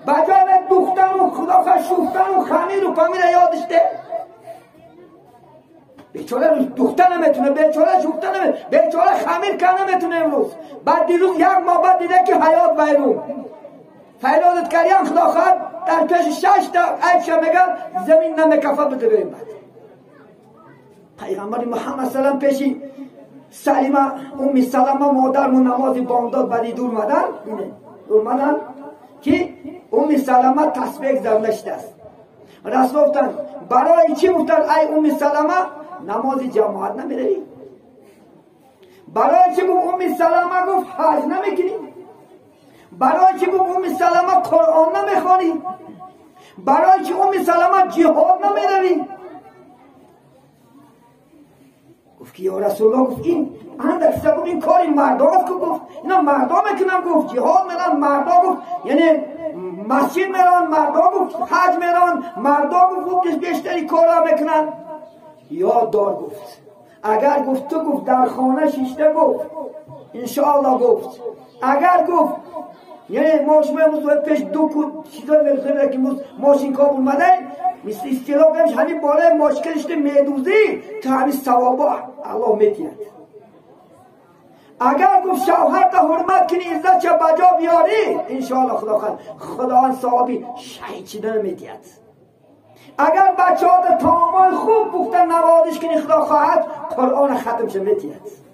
برزه بجای دوختن و خدا خواهد شوفتن و خمیر و پمیر یادش ده. بیچاره دوختن نمیتونه، بیچاره شوفتن نمیتونه، بیچاره خمیر که نمیتونه امروز. بعد دیروز یک ماه بعد دیده که حیات بیرون فیلادت کردیم خدا خواهد در پیش 6 تا عیبش میگن زمین نمیکفه بده بریم. بعد پیغمبر محمد سلام پیشی سلیمه امی سلمه مادرمون نماز بامداد بعدی دور مدن اینه دور مدن که امی سلمه تسبیح زنده شده است. رسول گفتن برای چی؟ گفتن ای امی سلمه نماز جماعت نمیروی. برای چی؟ گفت امی سلمه گفت حج نمیکنی. برای چی؟ گفت امی سلمه قرآن نمیخوانی. برای چی امی سلمه جهاد نمیروی؟ گفت که یا رسول الله، گفت این اندک گفت این کاری مردم است که گفت اینا مردم میکنن، گفت جهاد میرن مردم، گفت یعنی مسجد میرن مردم، گفت حج میرن مردم، گفت بیشتری کارا میکنن. یاد دار گفت اگر گفت تو گفت در خانه شیشته گفت انشاءالله گفت اگر گفت یعنی ما شما امروز پیش دو چیزا میرسه که امروز ماشین کاب اومده مثل اصطلاح بهش همین بالای ماشکلش میدوزی تا همین ثوابا الله میتید. اگر گفت شوهر تا حرمت کنی عزت چه بجا بیاری انشاءالله خدا خواهد خداوند ثوابی شهید شدن میتید. اگر بچه ها تامل خوب بختن نوازش کنی خدا خواهد قرآن ختم شه میتید.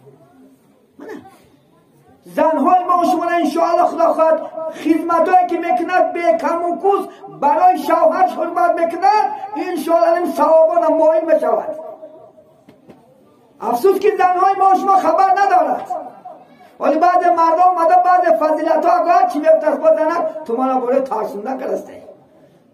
زنهای ما شما انشاءالله خدا خواهد خدمتهایی که میکند به کم و کوس برای شوهرش حرمت میکند انشاءالله این ثوابان مایل میشود. افسوس که زنهای ما شما خبر ندارد، ولی بعد مردم آمده بعد فضیلت ها گاهی چی میفته از با زنک تو مانا برای ترسوندن کرسته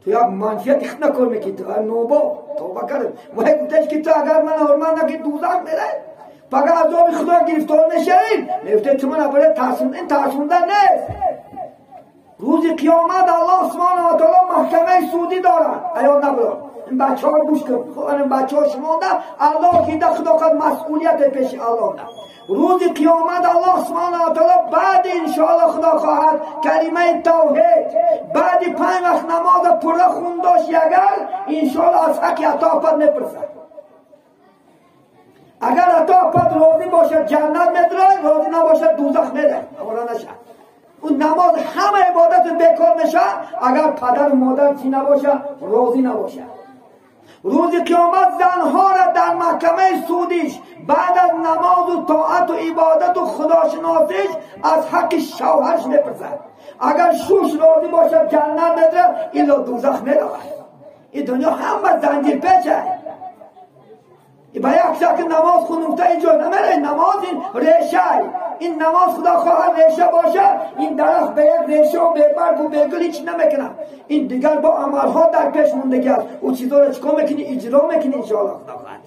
تو یک منفیت اخت نکن میکی تو نوبا توبه کرد وای گفتش که تو اگر من حرمت نکنی دوزخ میره فقط عذاب خدا گرفتار نشوید. میفته تو من برای ترسوندن، ترسوندن نیست. روز قیامت الله سبحانه و تعالی محکمه سودی دارد. ایاد نبرد این بچه ها رو گوش کن، این بچه ها شما ده الله که ده خدا قد مسئولیت پیش الله ده. روز قیامت الله سبحانه و تعالی بعد انشاءالله خدا خواهد کلمه توحید بعد 5 وقت نماز پره خونداش اگر انشاءالله از حق عطا پد میپرسد. اگر عطا پد راضی باشد جنت میدره، راضی نباشد دوزخ میده. آورا نشد اون نماز همه عبادت بیکار میشه اگر پدر و مادر چی نباشه راضی نباشه. روز قیامت زنها را در محکمه سودیش بعد از نماز و طاعت و عبادت و خداشناسیش از حق شوهرش میپرسد. اگر شوش راضی باشد جنت میدره، الا دوزخ میرود. این دنیا همه زنجیر پیچه. با یک شکل نماز خونفته اینجا نمیره. نماز این ریشه، این نماز خدا خواهد ریشه باشه این درخت به یک ریشه و به برگ و به گل هیچ نمیکنه. این دیگر با عملها در پیش موندگی است. او چیزا رو چیکار میکنی؟ اجرا میکنی انشاءالله خدا خواهد.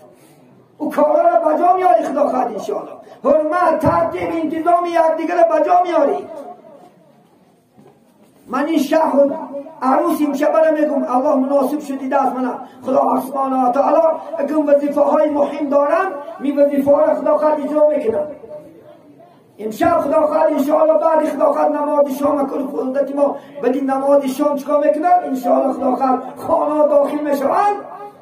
او کارا رو بجا میاری خدا خواهد انشاءالله. حرمت، ترتیب، انتظام یکدیگر رو بجا میاری. من این شهر عروس امشب را میگم الله مناسب شدیده است من خدا سبحانه و تعالی اگر وظیفه های مهم دارم می وظیفه ها را خدا خواهد اجرا میکنم. امشب خدا خواهد انشاءالله بعد خدا خواهد نماز شام کل خودت ما بعد نماز شام چیکار میکنن انشاءالله خدا خواهد خانه داخل میشوند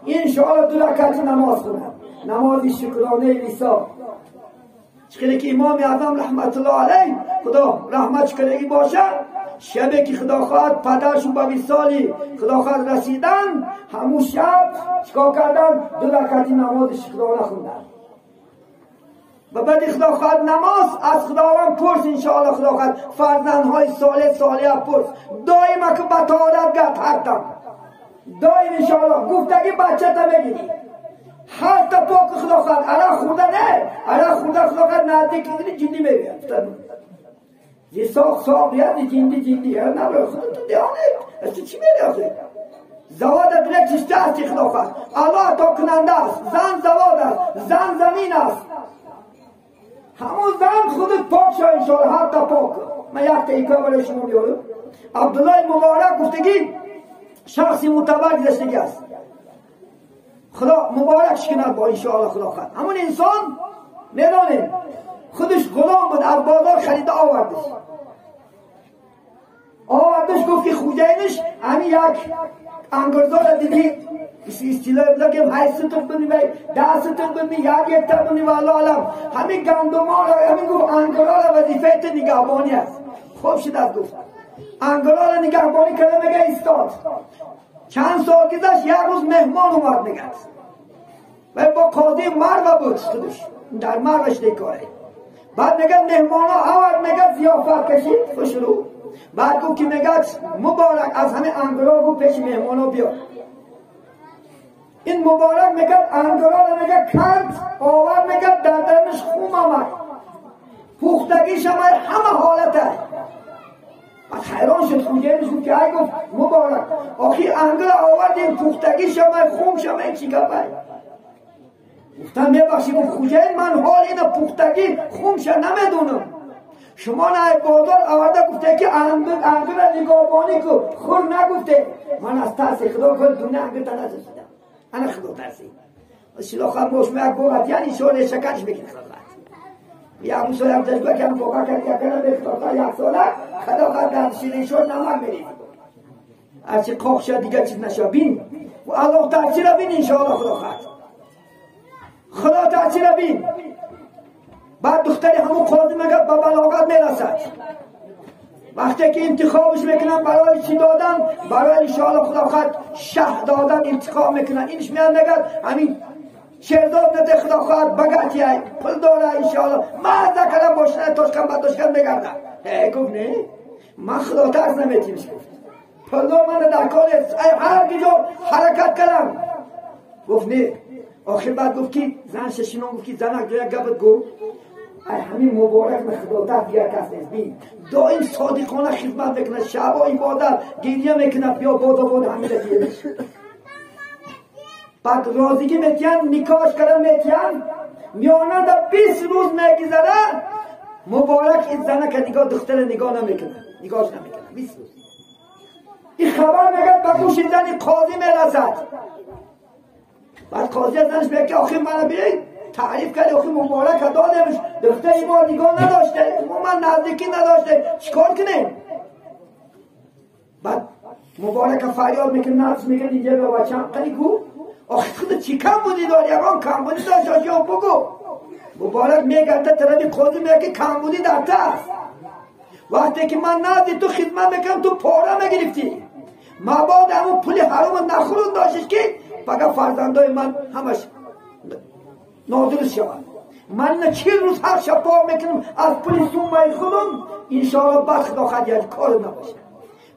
انشاءالله 2 رکعت نماز خونن، نماز شکرانه عیسی. چخیلی که امام اعظم رحمت الله علیه خدا رحمتش کردگی باشه شبی که خدا خواهد پدرشون به وصالی خدا خواهد رسیدن همون شب چیکار کردن؟ 2 رکعت نماز شکرانه خوندن و بعد خدا خواهد نماز از خداوند پرس انشاءالله خدا خواهد فرزندهای صالح صالح پرس دائما که بطالت گرد هر دم دائم انشاءالله گفتگی بچه تا بگیری هر تا پاک خدا خواهد عرق خورده نه عرق خورده خدا خواهد نزدیک جدی میگه زی ساق ساق یا جندی جندی نه برای خدا تو دیانه از تو چی میری آخه؟ زواد بلک چشته است خدا خواهد الله عطا کننده است. زن زواد است، زن زمین است. همون زن خودت پاک شو انشاءالله هر تا پاک. من یک تا ایکا برای شما میارم. عبدالله مبارک گفتگی شخصی معتبر گذشتگی است. خدا مبارک کند با انشاءالله خدا خواهد. همون انسان میدانیم خودش غلام بود از بازار خریده آوردش، خوجینش همین یک انگرزار دیدی اصطلاح بوده که 8 ستون بنی و 10 ستون بنی یک تا بنی و الله عالم همین گندما را همین گفت انگرا را وظیفه تو نگهبانی است. خوب شد از گفت انگرا را نگهبانی کرده میگه ایستاد. چند سال گذشت یک روز مهمان اومد میگه و با قاضی مرو بود خودش در مروش نکاره. بعد میگه مهمان ها آورد میگه ضیافت کشید خوشرو. بعد گفت که میگه مبارک از همه انگرا گفت پیش مهمان ها بیا. این مبارک میگه انگرا رو میگه کرد آور میگه در درنش خوم آمد پختگیش آمد همه حالته. بعد حیران شد خوجه گفت که ای گفت مبارک آخی انگرا آوردیم پختگیش آمد خومش آمد چی گپه؟ گفتم میبخشی گفت خوجه من حال این پختگی خومش نمیدونم. شما نه بازار آورده گفته که انگر نگاهبانی کو خور نگفته. من از ترس خدا کن دونه انگر تا نرسیدم. انا خدا ترسی شلو خاموش ما گفت یعنی شو شکرش بگیر خدا یا موسی هم تجربه کردم واقعا کرد یک کلمه خدا یک ساله خدا خدا در شیرین شد نمک میریزه هرچی قاق شد دیگه چیز نشد. بین و الله ترسی را بین انشاءالله خدا خواهد خدا ترسی را بین. بعد دختری همون قاضی میگه به بلاغت میرسد. وقتی که انتخابش میکنن برای چی دادن؟ برای انشاءالله خدا خواهد شه دادن انتخاب میکنن. اینش میان میگه همین شهرزاد نده خدا خواهد بگرتی ای پل داره انشاءالله من نکردم باشنه تاشکن با تاشکن بگردم. گفت نه من خدا ترس نمیتیمش. گفت پل دار من در کار هر جا حرکت کردم. گفت نه. آخر بعد گفت که زن ششینان گفت که زنک جای گپت گفت ای همین مبارک من خدا ترس دیگر کس نیست. بین دائم صادقانه خدمت میکنه شبا عبادت گریه میکنه بیا بادا بادا همین دیگه. بعد رازگی میتین نکاش کردن میتین میانه در 20 روز میگذره مبارک این زنه که نگاه دختر نگاه نمیکنه نگاهش نمیکنه 20 روز. این خبر میگه به گوش زن قاضی میرسد. بعد قاضی زنش میگه که آخه منو بیاین تعریف کردی آخه مبارک دادمش دختر ما نگاه نداشته ما من نزدیکی نداشته چیکار کنیم؟ بعد مبارک فریاد میکنه نفس میکنه اینجا به بچه‌م قلی گو آخه خود چی کم بودی داری یگان کم بودی داشت یا بگو. مبارک میگرده طرف قاضی میگه که کم بودی در تو است. وقتی که من نزد تو خدمت میکنم تو پاره میگرفتی مباد همون پول حرام نخورون داشتش که فقط فرزندای من همش نادرست شود. من 40 روز هر شب پا میکنم از پول سومای خودم انشاءالله بعد خدا خواهد یک کار نباشه.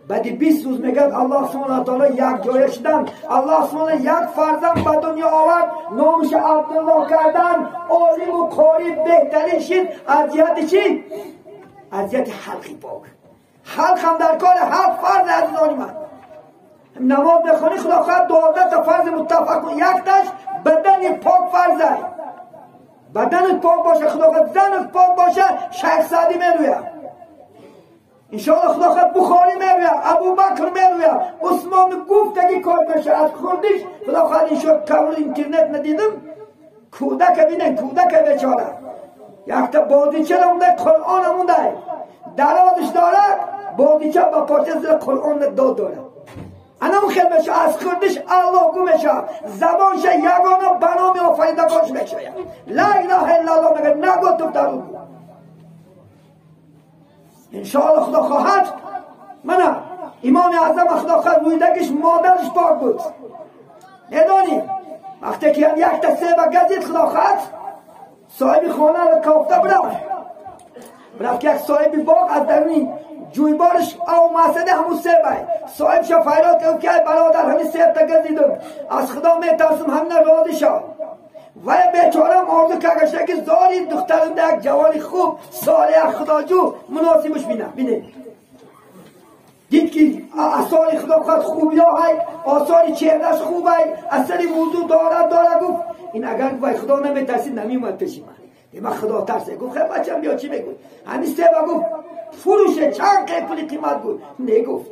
بعد 20 روز میگن الله سبحانه و تعالی یک جای شدن. الله سبحانه یک فرزند به دنیا آورد نامش عبدالله کردن عالم و قاری بهترین شد. از جهت چی؟ از جهت حلقی پاک. حلق هم در کار حلق فرض عزیزان من نماز بخوانی خدا خواهد 12 تا فرض متفق یک تاش بدن پاک فرض است. بدنت پاک باشه خدا خواهد زنت پاک باشه شیخ سعدی میروید انشاءالله خدا خواهد بخاری میروید ابوبکر میروید عثمان گفت اگه کار بشه از خوردیش خدا خواهد انشاءالله کامل اینترنت ندیدم کودک بینن کودک بیچاره یک تا بازیچه مونده قرآن مونده درازش داره بازیچه با پارچه زیر قرآن داد داره انا اون خیلی میشه از خوردش الله گو میشه زبانش یگانه بنام آفریدگارش میشه لا اله الا الله میگه نگو تو در اون انشاءالله خدا خواهد منم امام اعظم خدا خواهد رویدگش مادرش پاک بود. ندانی وقتی که یک تا سه گزید خدا خواهد صاحب خانه را کافته برفت که یک صاحب باغ از درونی جویبارش او مسده همون سه بای صاحب شا فریاد کرد که برادر همین سه تا گزیدم از خدا میترسم همین راضی شو. و بیچارم آرزو کرده که زاری دخترم ده یک جوان خوب صالح خداجو مناسبش بینه بینه دید که آثار خدا خواهد خوبی های آثار چهرهش خوب های اثر وضو داره گفت این اگر وای خدا نمیترسید نمیومد پیش من من خدا ترسه. گفت خیلی بچم بیا چی میگوی همین سه گفت فروشه چند پول قیمت بود نگفت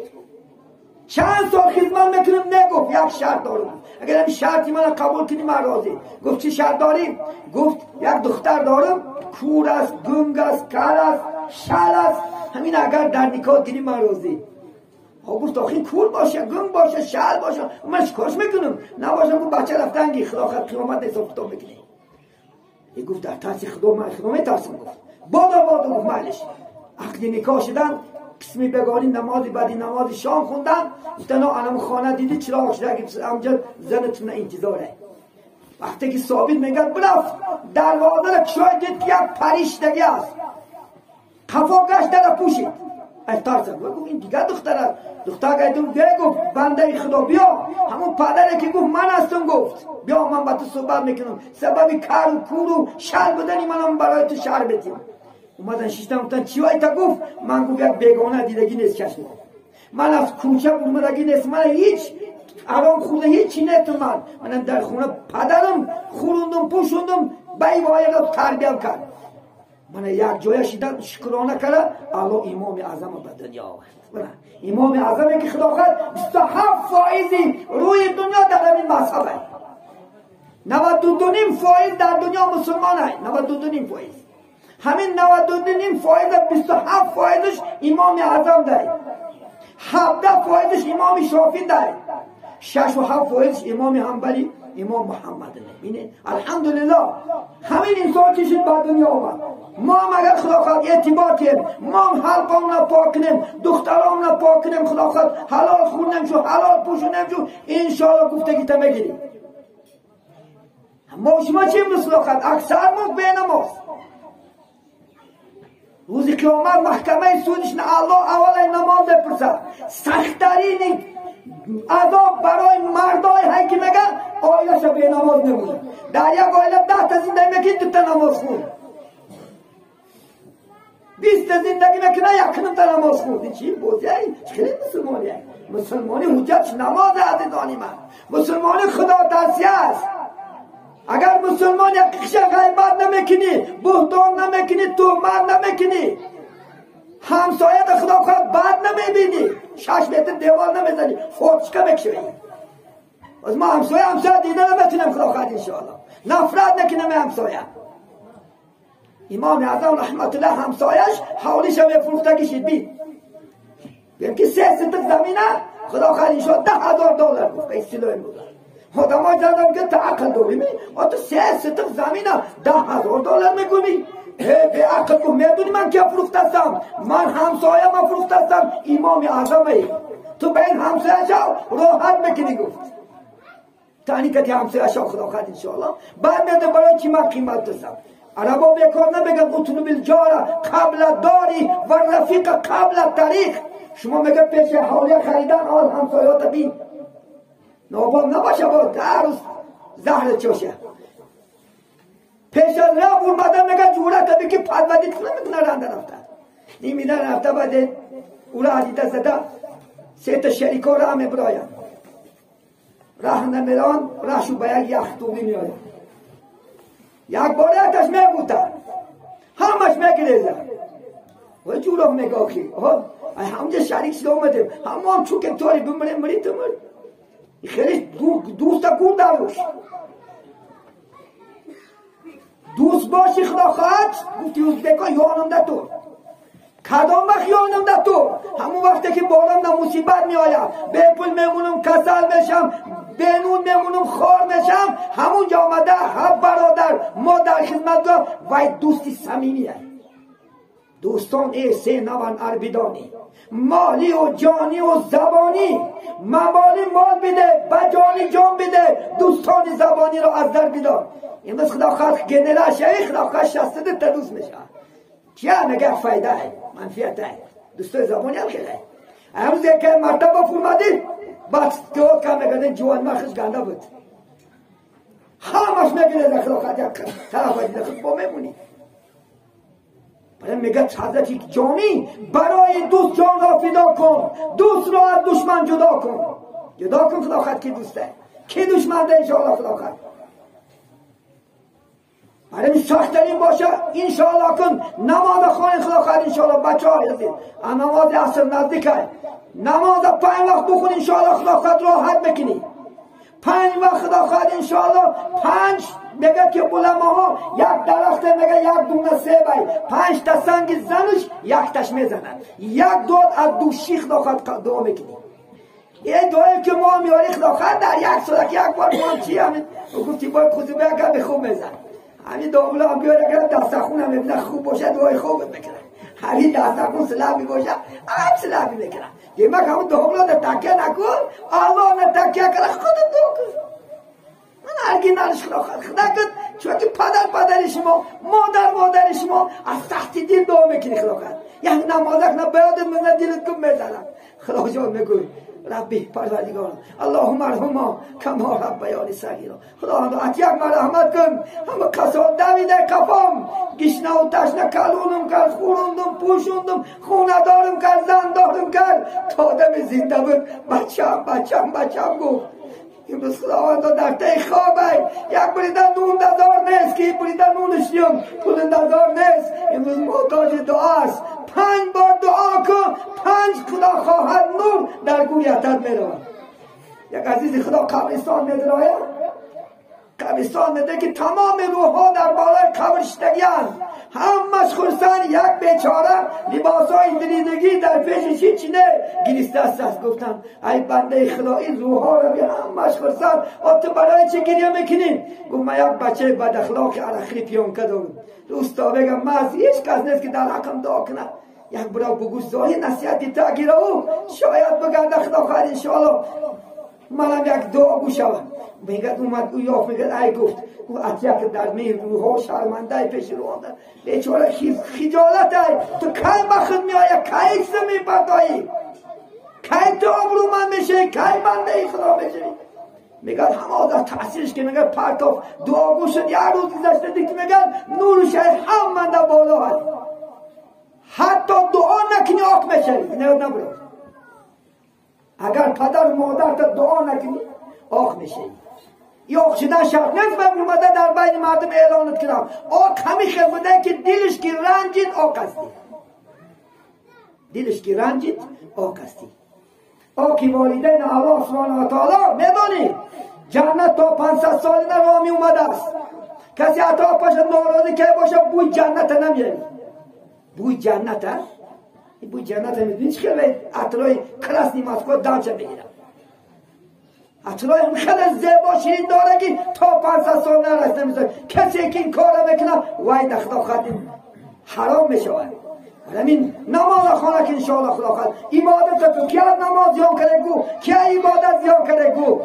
چند سال خدمت میکنم نگفت یک شرط دارم اگر همین شرطی من قبول کنی من راضی. گفت چی شرط داریم؟ گفت یک دختر دارم کور است گنگ است کر است شل است همین اگر در نکاح کنی من راضی. خب گفت آخه کور باشه، گم باشه، شل باشه، من چیکارش میکنم؟ نباشم گفت بچه رفتنگی خدا خد قیامت حساب کتاب میکنه. ای گفت در ترس خدا من خدا میترسم. گفت بادا بادا. گفت معلش. عقد نکاح شدن، قسمی بگانی نماز بعدی نماز شام خوندن. گفتن الان خانه دیدی چراغ شده که امجد زنتون انتظاره. وقتی که ثابت میگه برفت دروازه را کشاید دید که یک پریشتگی است. قفا گشت در پوشید. از ترسم گفت این دیگه دختر است. دختر گفت بنده خدا بیا. همون پدره که گفت من هستم گفت بیا من با تو صحبت میکنم. سبب کار و کور و شر بودنی منم برای تو شر بدیم. اومدن شیشتن گفتن چی وای تا گفت من گفت یک بیگانه دیدگی نیست چشم من از کوچه اومدگی نیست، من هیچ حرام خورده هیچی نیستم. منم در خونه پدرم خوروندم پوشوندم به این وای را تربیت کرد. من یک جای شدن شکرانه کرد الله امام اعظم به دنیا آورد. امام اعظمی که خدا خواهد 27 فایزی روی دنیا در همین مذهب است. 92.5 فایز در دنیا مسلمان است. 92.5 فایز. همین 92.5 فایز 27 فایزش امام اعظم داره. 17 فایزش امام شافعی داره. 6 و 7 فایزش امام حنبلی امام محمد. اینه الحمدلله همین انسان کشید به دنیا آمد. ما هم اگر خدا خواهد اعتبار کنیم، ما هم حلقامون را پاک کنیم، دخترامون را پاک کنیم، خدا خواهد حلال خورنیم شو، حلال پوشونیم شو، انشاءالله گفتگی تا میگیریم. ما شما چی امروز خدا خواهد اکثر ما بینماز. روز قیامت محکمه سودش الله اول نماز بپرسد. سخت‌ترین عذاب برای مردای هایی که میگن آیله‌ش به نماز نمونه. در یک آیله 10 تا زندگی میکنی 2 تا نماز خون، 20 تا زندگی میکنه 1 تا نماز خون. چی بازی؟ خیلی مسلمانی. مسلمانی حجتش نماز عزیزانی من. مسلمانی خدا ترسی است. اگر مسلمان یک قشه غیبت نمیکنی، بهتان نمیکنی، تهمت نمیکنی، همسایه خدا خواهد بد نمیبینی، 6 متر دیوار نمیزنی، فوتشکه میکشوی. از ما همسایه دیده نمیتونم خدا خواهد انشاءالله نفرت نکنم همسایه. امام اعظم رحمت الله همسایه‌اش حولیش میفروخته کشید بید بیم که 3 ستک زمینه خدا خواهد انشاءالله $10,000 گفت به اصطلاح امروز. آدم زدم که تا عقل داری می تو 3 ستک زمینه $10,000 میگویی. به عقل گفت میدونی من که فروختستم، من همسایه من فروختستم، امام اعظمه تو به این همسایه شو راحت میکنی. گفت تانی که همسایه شو خدا خواهد انشاءالله بعد میدم برای چی من قیمت دستم. عربا بیکار نمیگن اطلب الجار قبل داری و رفیق قبل طریق. شما میگه پیش حوله خریدن آل همسایه‌ات بین ناباب نباشه با در روز زهر چاشه. پیش از راه اومدن میگه جوره تا بگی پدودید کنه میکنه رنده رفته نیمیدن رفته بعد او را عدیده زده 3 تا شریکا را هم برایم راه نمیران راه شو به یک یخ توبی میآید. یک باره اتش میگوته همش میگریزه و جوره میگه آخی همونجا شریک شده اومدیم همون چون که توری بمریم مری تو مری. خیلی دوست کور داروش دوست باشی خدا خواهد گفتی ازبکا یانم تو کدام وقت یانم تو همون وقتی که بالام در مصیبت می آید به پول میمونم کسل میشم به نون میمونم خار میشم همونجا آمده هر برادر ما در خدمت دار وای دوستی صمیمیه. دوستان ای سه نوان اربیدانی مالی و جانی و زبانی. ممالی مال بده بجانی جان بده دوستان زبانی را از در بیدار. امروز خدا خواهد گنرال شوی خدا خواهد 62 تا دوست میشه. چیه میگه فایده ای منفیت ای دوستای زبانی هم خیلی. امروز یک مرتبه فرمادی بعد تو کم میگه جوان مرخش گنده بود همش میگه خدا خواهد یک طرف دیده خود با میمونی. میگه حضرت جانی برای دوست جان را فدا کن، دوست را از دشمن جدا کن. جدا کن خدا خواهد کی دوسته کی دشمن ده انشاءالله خدا خواهد. برای سخت‌ترین باشه انشاءالله کن نماز خواهیم خدا خواهد انشاءالله. بچه ها عزیز نماز عصر نزدیک نماز 5 وقت بخون انشاءالله خدا خواهد راحت میکنی. 5 وقت خدا خواهد انشاءالله 5 میگه که علماها یک درخت میگه یک دونه سیب 5 تا سنگ زنش یک تاش میزنن یک داد از دوشی خدا خواهد دعا میکنی. یه دعایی که ما میاری خدا خواهد در یک سال که یک بار ما چی همین گفتی باید خطبه اگر به خوب بزن همین داملا هم بیار اگر دستخون هم ببینه خوب باشه دعای خوب میکنه همین دستخون سلابی باشه هم سلابی میکنه دیمک همون داملا تکیه نکن الله تکیه کنه خودت دعا کن من هرگی نرش خدا خواهد خدا کن چون که پدر پدر شما مادر مادر شما از تحت دل دعا میکنی خدا خواهد یعنی نمازک نه بیادت من دلت کن میزنم خدا جان میگوی ربی پروردگار اللهم ارحمها کما ربیانی صغیرا خداوند یک مرحمت کن همه کسان دویده کفام گشنه و تشنه کلونم کرد خوروندم پوشوندم خونه دارم کرد زن دارم کرد تا دم زنده بود بچم بچم بچم گفت امروز خداوند در ته خوابه یک بریده نون دزار نیست که بریده نونش نیم پول دزار نیست امروز محتاج دعا است 5 بار دعا کن 5 خدا خواهد نور در گویتت میرود. یک عزیز خدا قبرستان میدراید قبرستان میده که تمام روحها در بالای قبر شدگی‌اند همش خرسند یک بیچاره لباسهای دریدگی در پیشش هیچ نه گریسته است. گفتم ای بنده خدا این روحها رو همش خرسند تو برای چه گریه میکنی؟ گفت من یک بچه بد اخلاق عرقی پیانکه دارم دوستا بگم من از هیچ کس نیست که در حقم دعا کنه یک برا بگو زایی نصیحتی تغییر او شاید بگرده خدا خواهد انشاءالله منم یک دعا گو شوم. میگه اومد او یافت میگه ای گفت او اتیک در می روها شرمنده پیش رو آمده بیچاره خجالت ای تو کی به خود میآید کی چیز میپردایی کی تو آبرومند میشه کی بنده خدا میشه. میگه همه در تاثیرش که میگه پرتاف دعاگو شد یک روز گذشته دید که میگه نورش هم منده بالا هست حتی دعا نکنی آک میشوی نه نبرد اگر پدر مادر تا دعا نکنی آک میشوی. یا شدن شرط نیست من اومده در بین مردم اعلانت کنم آک همی خیل بوده که دلش که رنجید آک هستی دلش که رنجید آک هستی. آکی والدین الله سبحانه و تعالی میدانی جنت تا 500 سال نه می اومده است کسی حتی پاش ناراضی که باشه بوی جنت نمیاری بوی جنت بوی جنت میدونی چه خیلی عطرای کراسنی مسکو دامچه میگیرم عطرای خیلی زیبا شیرین داره که تا 500 سال نرسته میذاره کسی که این کارو میکنه وای در خدا خواهد حرام میشود. همین نماز خانه که انشاءالله خدا خواهد عبادت تو کیا نماز زیان کرده گو کیا عبادت زیان کرده گو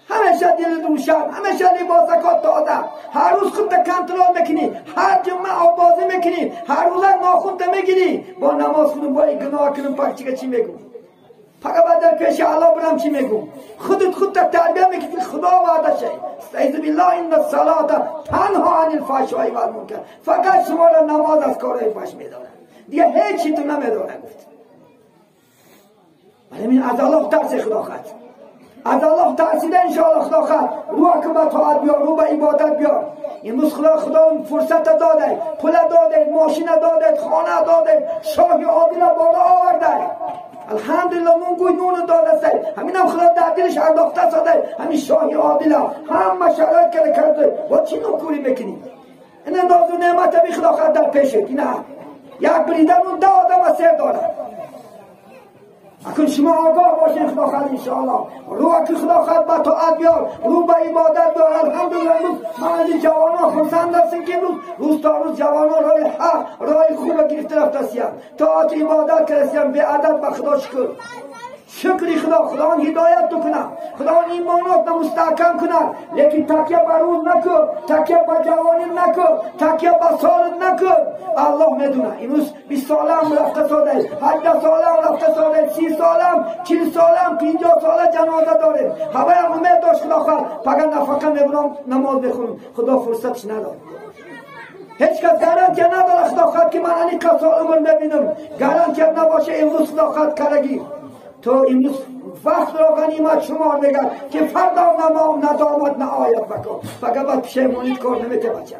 همیشه دل روشن همیشه لباسکات تازه هر روز خودت کنترل میکنی هر جمعه آبازی میکنی هر روز ناخونت میگیری با نماز خونم با گناه کنم پاک چی چی میگم فقط بعد در پیش الله برم چی میگم خودت خودت تربیه میکنی خدا وعده شه استعیذ بالله ان الصلاه تنها عن الفحشاء والمنکر فقط شما را نماز از کارهای فحش میداره دیگه هیچ تو نمیداره گفت. ولی از الله ترس خدا خواهد از الله ترسیده انشاءالله خدا خواهد رو که به طاعت بیار رو به عبادت بیار. امروز خدا خدا فرصت داده پول داده ماشین داده خانه داده شاه عادل بالا آورده الحمدلله نون گوی نون داده است همینم خدا در دلش انداخته ساده همین شاه عادل همه شرایط کرده با چی نکوری میکنی این اندازه نعمت بی خدا خواهد در پیشت اینه یک بریدن اون 10 آدم سر داره. اکنون شما آگاه باشین خدا خواهد انشاءالله رو که خدا خواهد به طاعت بیار رو به عبادت بیار. الحمدلله امروز من از این جوانان خرسند هستیم که امروز روز تا روز جوانان راه حق راه خوب گرفته رفته هستیم طاعت عبادت کردیم به عدد به خدا شکر شکری خدا خدا هدایت تو کنه خدا ایمانات مستحکم کنه لیکن تکیه بر روز نکن تکیه بر جوانی نکن تکیه بر سالت نکن. الله میدونه امروز 20 سالم رفته ساده 18 سالم رفته ساده 30 سالم 40 سالم 50 ساله جنازه داریم هوایم امید داشت خدا خواهد فقط نفقه میبرم نماز بخونم خدا فرصتش نداره هیچ کس گارانتیه نداره خدا خواهد که من این سال عمر میبینم گارانتیه نباشه امروز خدا خواهد کرگی تو امروز وقت را غنیمت شمار نگرد که فردا ندامت نآید بکن فقط باید پشیمانیت کار نمیته بچه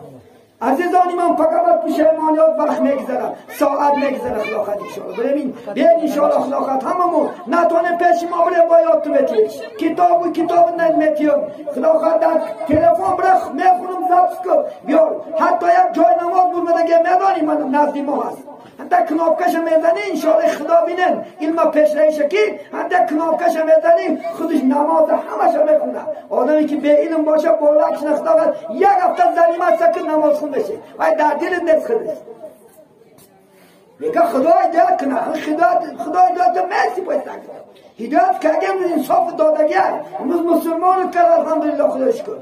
عزیزانی من فقط باید پشیمانیات وقت میگذره ساعت میگذره خدا خواهد انشاءالله بریم بیاین انشاءالله خدا خواهد هممون نتونه پیش ما بریم با یاد تو میتیم کتاب و کتاب نمیتیم خدا خواهد در تلفن برخ میخونم ضبط کن بیار حتی یک جای نماز بود مدگه میدانی من نزدی ما هست Ҳамда кнопкаша мезанӣ, иншоалло худо бинен илма пешраиша ки ҳамда кнопкаша мезанӣ, худаш намоза ҳамаша мехонад. Одаме ки беилм боша, болакшна худо як ҳафта заниматься кун, намоз хун меше. Вай дар дилит нест худаш. Мега худо ҳидоят кунад, худо ҳидоят мерси бояд. Ҳидоят кардем, инсоф додагӣ. Имрӯз мусулмон кард, алҳамдулиллоҳ, худо шукр.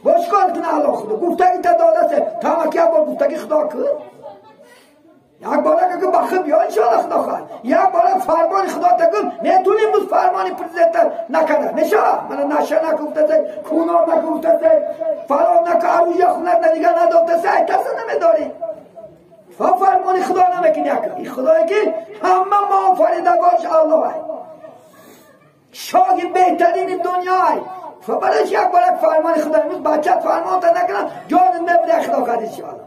Бош кор кунад Аллоҳ худо. Гуфтагӣ та додасе, тамаки як бор гуфтагӣ худо кун. Як бора ки ба худ биё, иншоалло худо хоҳад. Як бора фармони худо та кун, метунем имрӯз фармони президента накарда. Мешавад. Мана наша накуфтасе, кунор накуфтасе, фалон наку, арӯя хунат дигар надофтасе, айтаса намедорӣ. Фа фармони худо намекунӣ як. Ин худое ки ҳама мо офаридагорш Аллоҳ ай. Шоҳи беҳтарини дунёй. Фа барои як бора фармони худо имрӯз бачат фармонта накунад, ҷонат мебурад худо кард иншоалло.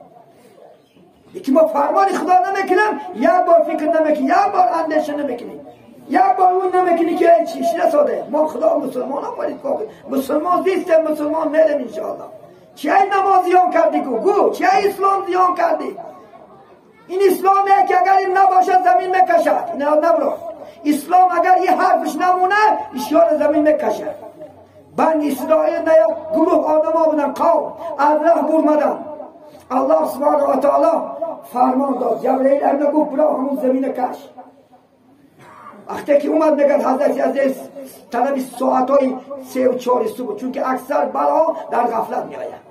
Яки мо фармони худо намекунем, як бор фикр намекунем, як бор андеша намекунем, як бор он намекунем ки эй чӣ расоде. Мо худо мусулмон офарид, мусулмон зистем, мусулмон мерем иншоалло. Чӣ ай намоз зиён кардӣ гу? Гу, чӣ ай ислом зиён кардӣ? Ин исломе ки агар ин набошад замин мекашад. Ина набро. Ислом агар یه حرفش نمونه اشیار زمین مکشه. بن اسرائیل نه یک گروه آدم ها بودن، قوم از راه برمدن. الله سبحانه و تعالی فرمان داد جبرئیل امین گفت برا همون زمین کش. وقتی که اومد میگه حضرت عزیز طلب ساعت های 3 و 4 صبح، چون که اکثر بلا در غفلت میآید.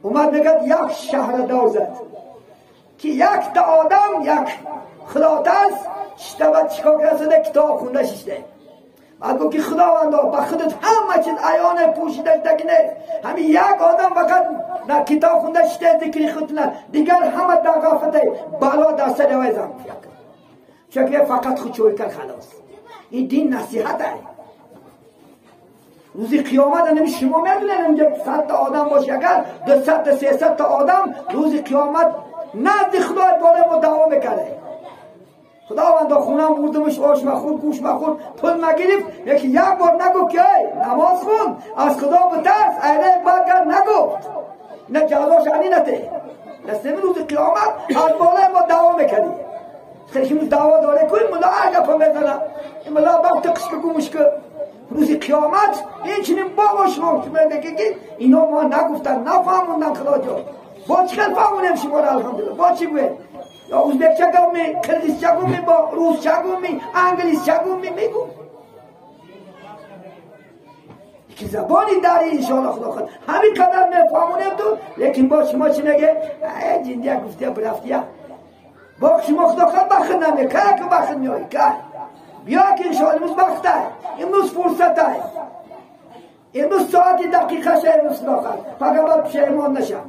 اومد میگه یک شهر دور زد که یک تا آدم یک خداترس شده و چیکار کرده کتاب خونده شده. بعد گفت که خداوندا به خودت همه چیز عیان پوشیده شده نیست، همین یک آدم فقط در کتاب خونده شده ذکر خود نه، دیگر همه در غفلت بلا در سر وی زن چون که فقط خود چوی کرد خلاص. این دین نصیحت است. روزی قیامت نمی شما میدونید اینجا 100 تا آدم باشه، اگر 200 تا 300 تا آدم روزی قیامت نزد خدا بالای ما دعوا میکنه. خداوندا خونم بردمش، آش مخور، گوش مخور، پول مگرفت. یکی یک بار نگفت که ای نماز خون، از خدا بترس، ایره برگرد نگفت. نه جزاش انی نته. دسته روز قیامت از بالای ما دعوا میکردی. خیلی دعوا داره کنیم ملا هر گپا میزنه. این ملا وقت قشک گوش که روز قیامت این چنین بابا شما که میگه که اینا ما نگفتن، نفهموندن خدا جان. با چی فهمونیم شما را الحمدلله؟ با چی بود؟ یا ازبکچه گومی، قرقیزچه گومی، با روسچه گومی، انگلیسچه گومی میگو. که زبانی داری انشاءالله خدا خود همین قدر میفهمونیم تو، لیکن با شما چی میگه؟ ای جندیا گفتیا برفتیا. با شما خدا خود بخت نمیه، که که بخت میایی که بیا که انشاءالله امروز وقت های، امروز فرصت های، امروز ساعتی دقیقه شه، امروز خدا خود فقط باید پشیمان نشم.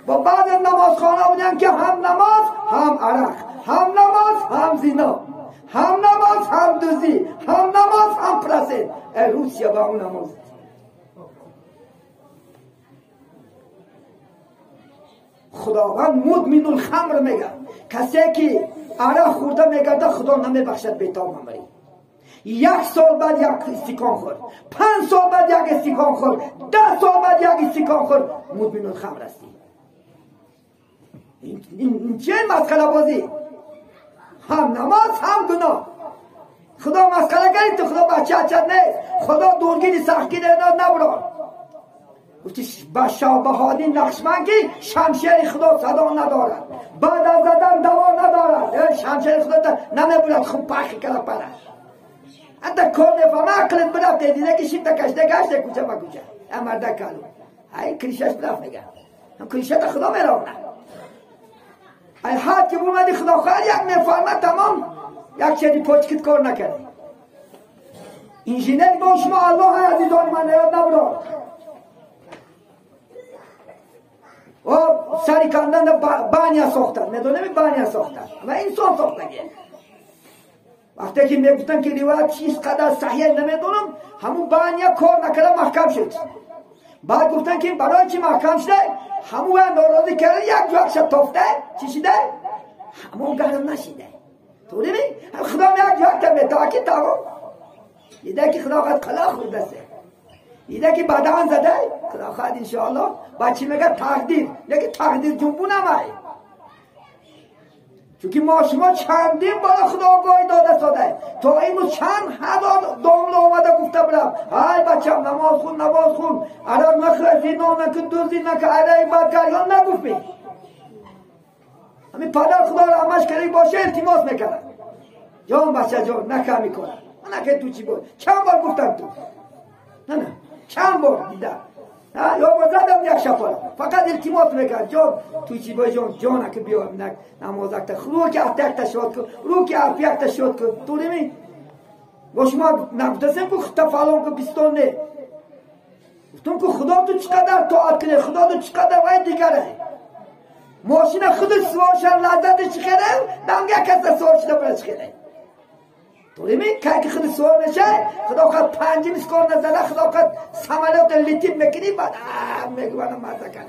با بعد نمازخانه بودن که هم نماز هم عرق، هم نماز هم زنا، هم نماز هم دزدی، هم نماز هم پرسه. روسیه با اون نماز خداوند مدمن الخمر میگه کسی که عرق خورده میگرده خدا نمیبخشد به تام عمری. 1 سال بعد یک استکان خورد، 5 سال بعد یک استکان خورد، 10 سال بعد یک استکان خورد، مدمن الخمر هستی. این چه مسخره بازی؟ هم نماز هم گناه. خدا مسخره کرد تو، خدا بچه چت نیست، خدا دورگیری سختگیری نبرد. گفتی با شاه نقشمند که شمشیر خدا صدا ندارد، بعد از زدن دوا ندارد، شمشیر خدا نمیبرد، خون پخی کرد پرش. انت کار نفهمه عقلت برفته دیده که شیفت کشته گشته کوچه با کوچه امرده کلو ای کریشش برفت میگه هم کریشت خدا میرونه. ای حد که بومدی خدا خواهد یک میفهمه تمام یک چیزی پاچکت کار نکرده. انجینر با شما الله عزیزان من یاد نبرد. و سری کندن بانیا ساختن، میدونم بانیا ساختن و انسان ساختگیه. وقتی که میگفتن که روایت چیز قدر صحیح نمیدونم، همون بانیا کار نکرده محکم شد. بعد گفتن که برای چی محکم شده؟ همون ناراضی کرده یک جاکش تافته چی شده؟ همون گرم نشیده. تو نمی؟ خدا یک جاک تا که تمام. دیده که خدا قد قلا خورده سه. دیده که بدن زده خدا خواهد انشاءالله. بچه میگه تقدیر، لیکن تقدیر جنبون هم های. چون ما شما چندین بار خدا آگاهی داده ساده تا اینو چند هزار دامل آمده گفته برم های بچم نماز خون نماز خون عرق نخور زنا نکن دزدی نکن عرق بد کن یا نگفت. همین پدر خدا را همش کردی باشه التماس میکنه جان بچه جان نکن میکنه نکن تو چی بود چند بار گفتم تو نه نه چند بار دیدم یا بار زدم یک شفاله فقط التماس میکرد جان تو چی باید جان جان که بیا نماز اکتا رو که اتک شد کن رو که افیک شد کن تو نمی با شما نگفتم که خدا فلان که بیستون نه گفتم که خدا تو چقدر طاعت کنه خدا تو چقدر وای دیگره ماشین خودش سوار شد لذتش چقدره دمگه کس سوار شده برای چقدره تو نمی که خود سوار میشه خدا خود پنج میسکار نزده خدا خود سمالات لیتیم میکنی بعد میگه من مزه کنم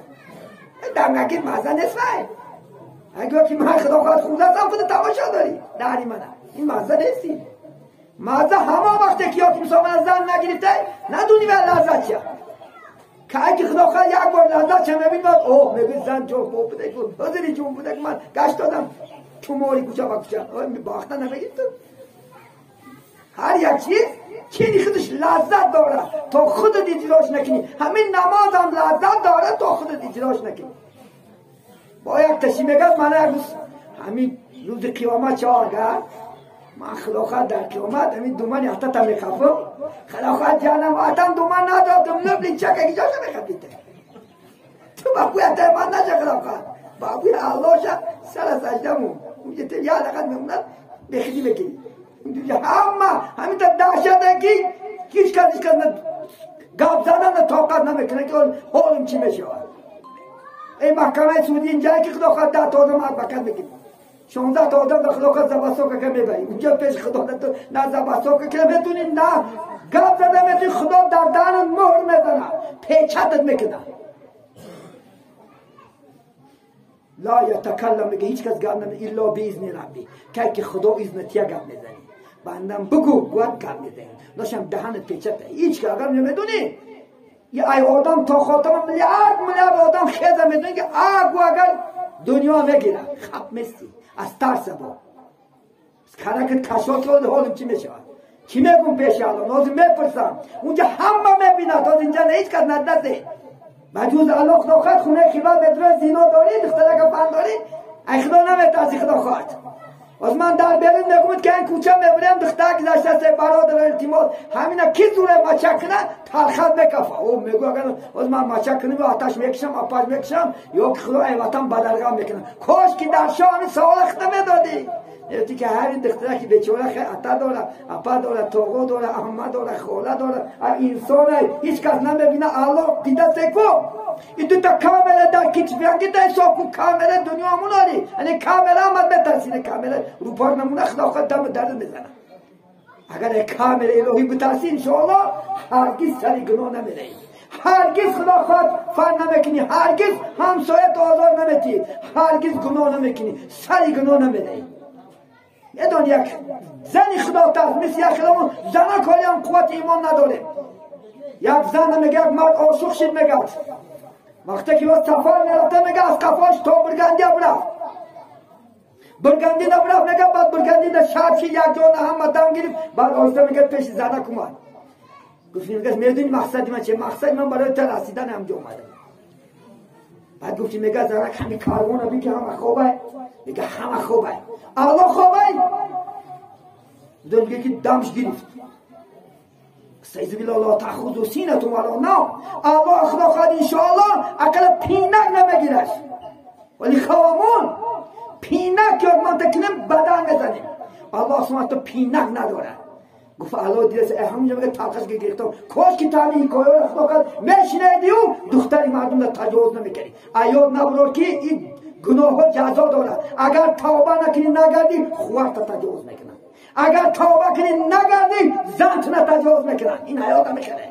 دمگه مزه نیست وای اگه که من خدا خود خودم خود تماشا داری داری من این مزه نیستی مزه همه وقتی که یکی مثلا زن نگرفته ندونی به لذت چیه که اگه خدا خود یک بار لذت چه میبینی بعد اوه میگه زن جون بوده حاضری جون بوده من گشت دادم تو موری کوچه با کوچه باخته نمیگی تو هر یک چیز چینی خودش لذت داره تا خودت اجراش نکنی همین نماز هم لذت داره تا خودت اجراش نکنی با یک تشی میگه من یک روز همین روز قیامت چهار گرد من خدا در قیامت همین دومن حتی تا میخفم خدا جانم آتم دومن ندادم لبلین چک اگه جاشو میخفیده تو بابوی حتی من نشه خدا بابوی الله شد سر سجدمون اونجا تو یه دقیقه میموند بخیلی بکنی همه همین تا دهشت که هیچ کس هیچ کس گپ زدن نه طاقت نمیکنه که حالم چی میشه. ای محکمه سعودی اینجا که خدا خواهد 10 تا آدم ادوکت میکنی 16 تا آدم به خدا خواهد زبساکه که میبری اونجا پیش خدا نه زبساکه که میتونی نه گپ زدن میتونی خدا در دهنت مهر میزنه پیچتت میکنه. لا یتکلم میگه هیچ کس گپ نمیزنه الا باذن ربی که خدا اذن تیه گپ میزنی بندم بگو گوید گپ میزنی داشتم دهنت پیچته هیچ که اگر نمیدونی یه ای آدم تا خاتم میلیارد میلیارد آدم خیزه میدونی که اگو اگر دنیا میگیره خب مستی از ترس با کرکت کشات رو حالم چی میشه چی میگم پیش الان از میپرسم اونجا همه میبینه تا اینجا نه هیچ کس ندسته بجوز الله خدا خواهد خونه خیبر بدره زینا داری دخترک پند داری ای خدا نمیترسی خدا خواهد از من در برین میگم که این کوچه میبرم دختر گذشته سه برادر التماس همینا کی زوره مچه کنه تلخت میکفه او میگه اگر از من مچه کنم آتش میکشم آپاش میکشم یا که خدا ای وطن بدرگاه میکنه کاش که در شاه همین سوال خدا میدادی میگفتی که هر این دختره که بیچاره خیلی عطا داره اپا داره تاقا داره احمد داره خاله داره انسانه هیچ کس نمیبینه الله دیده سکو این دو تا کامره در کیچ بیانگی در حساب کن کامره دنیا همون آری یعنی کامره آمد بترسینه کامره رو پاک نمونه خدا خود دم درد میزنه اگر کامره الهی بترسی انشاءالله هرگز سری گناه نمیره هرگز خدا خود فن نمیکنی هرگز همسایه آزار نمیتی هرگز گناه نمیکنی سری گناه نمیره یدان یک زنی خدا ترس مثل یک خدامون زنها کاری هم قوت ایمان نداره یک زن میگه یک مرد عاشق شد میگه وقتی که سفر میرفته میگه از قفاش تا برگندی برفت برگندی برفت میگه بعد برگندی در شب شد یک جا همه دم گرفت بعد آهسته میگه پیش زنک اومد گفت میگه میدونی مقصد من چیه مقصد من برای تو رسیدن همجا اومدم بعد گفتی میگه زنک همین کاروان بی که همه خوبه میگه همه خوبه الله خوبه میگه که دمش گرفت استعیذ بالله لا تأخذ سینة ولا نوم الله خدا خواهد انشاءالله اقل پینک نمیگیرش ولی خوامون پینک یاد من تکنیم بدن میزنیم الله سبحانه تو پینک نداره گفت الله دیده همونجا میگه تلخش گرفتم کاش که تا این حکایه خدا خواهد میشنیدی و دختری مردم را تجاوز نمیکردی ایاد نبرار که این گناه ها جزا داره اگر توبه نکنی نگردی خوارت تجاوز میکنن اگر توبه کنی نگردی زنت تجاوز میکنن این حیات میکنه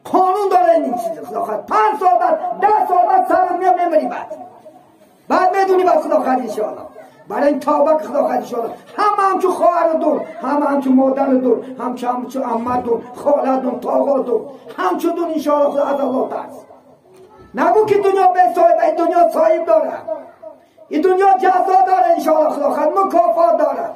قانون داره این چیز خدا خواهد 5 سال بعد 10 سال بعد سرت میاد میمری بعد میدونی بعد خدا خواهد انشاءالله برای این توبه که خدا خواهد انشاءالله همه همچون خواهر دون همه همچون مادر دون همچون عمه دون خاله دون تاقا دون همچون دون انشاءالله خدا از الله ترس نگو که دنیا به صاحب این دنیا صاحب داره این دنیا جزا داره انشاءالله خدا خواهد مکافات داره.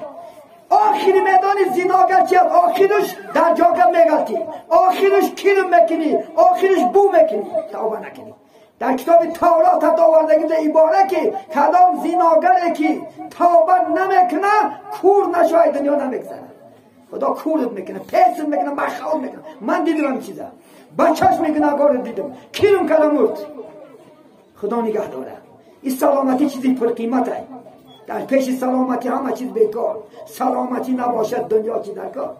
آخری میدانی زیناگر چیه؟ آخرش در جاگه میغلطی، آخرش کیرم میکنی، آخرش بو میکنی، توبه نکنی. در کتاب تورات حتی آورده در عباره که کدام زیناگره که توبه نمیکنه کور نشوی دنیا نمیگذره. خدا کورت میکنه، پیست میکنه، مخاول میکنه. من دیدم این چیزا، بچهش میکنه اگار دیدم کیرم کردم مرد. خدا نگه داره. این سلامتی چیزی پرقیمته. در پیش سلامتی همه چیز بیکار. سلامتی نباشد دنیا چی در کار.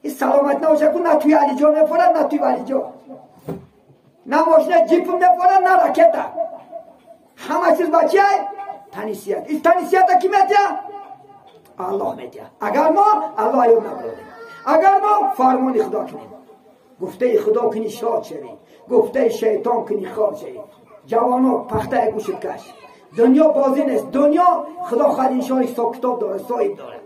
این سلامت نباشد که نه توی علی جا میپرد نه توی ولی جا، نه ماشین جیپ میپرد نه راکت. همه چیز با چیه؟ تنیسیت. این تنیسیت کی میده؟ الله میده. اگر ما الله یاد نبریم، اگر ما فرمان خدا کنیم، گفته خدا کنی شاد شوی، گفته شیطان کنی خواب شوی. جوانا پخته گوشت کش. دنیا بازی نیست. دنیا خدا خواهد انشاءالله حساب کتاب داره، صاحب داره.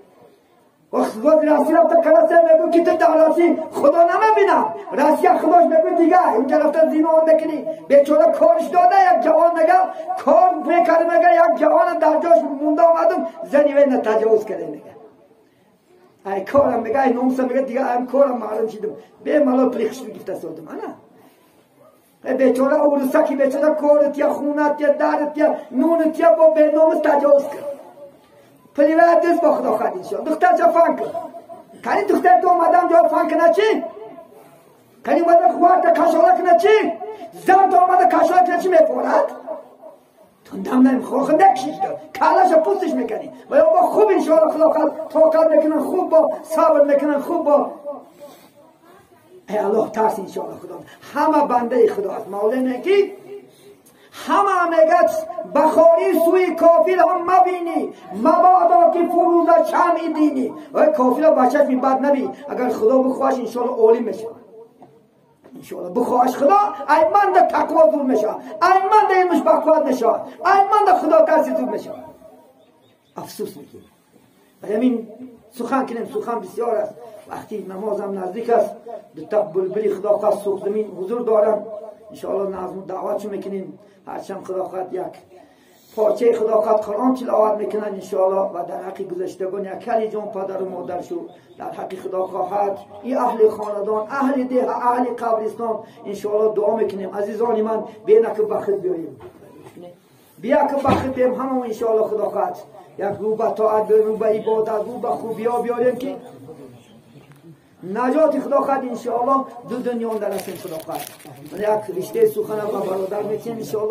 وقت رسی رفته کراسه میگو که تو در رسی خدا نمیبینم. رسی خداش میگو دیگه اینجا رفته زینا هم بکنی. بیچاره کارش داده یک جوان میگه کار میکرد، میگه یک جوان در جاش مونده آمدم زنی وی تجاوز کرده میگه. ای کارم میگه، ای ناموسم میگه دیگه ای کارم معلوم شدم. به مالا پریخش میگفته سادم انا. بیچاره اورسکی بیچاره کارت یا خونت یا درت یا نونت یا با به ناموس تجاوز کرد. پلیوه دست با خدا خواهد شد. دختر چه فن کرد؟ کنی دختر تو آمدم جا فن کنه چی؟ کنی اومده خوارد کشاله کنه چی؟ زن تو آمده کشاله کنه چی میپورد؟ تندم نمیخواه خنده کشیش دار کلش پوستش میکنی. و یا با خوب انشاءالله خدا خواهد طاقت میکنن، خوب با صبر میکنن، خوب با ای الله ترس انشاءالله خدا. همه بنده خدا است. مولانا کی همه میگه بخاری سوی کافر هم مبینی مبادا که فروز شمع دینی. و کافر بچهش می بد نبی. اگر خدا بخواهش انشاءالله عالم میشه. انشاءالله بخواهش خدا ای من ده تقوا زور میشه، ای من ده علمش بقوت میشه، ای من ده خدا ترسی زور میشه. افسوس میکنیم. و همین سخن کنیم. سخن بسیار است. وقتی نمازم نزدیک است دو تا بلبلی خدا خواست سوخ زمین حضور دارم. انشاءالله نظم دعوتشو میکنیم. هرچند خدا خواهد یک پارچه خدا خواهد قرآن تلاوت میکنن انشاءالله. و در حق گذشتگان یک کلی جان پدر و مادر شو در حق خدا خواهد این اهل خاندان، اهل ده، اهل قبرستان انشاءالله دعا میکنیم. عزیزان من بیا که بخت بیاییم، بیا که بخت بیاییم همون انشاءالله خدا خواهد یک رو به طاعت بیاریم، رو به عبادت، رو به خوبی ها بیاریم که نجات خدا خواهد انشاءالله دو دنیا در رسیم خدا خواهد. یک رشته سخن به برادر میتیم انشاءالله.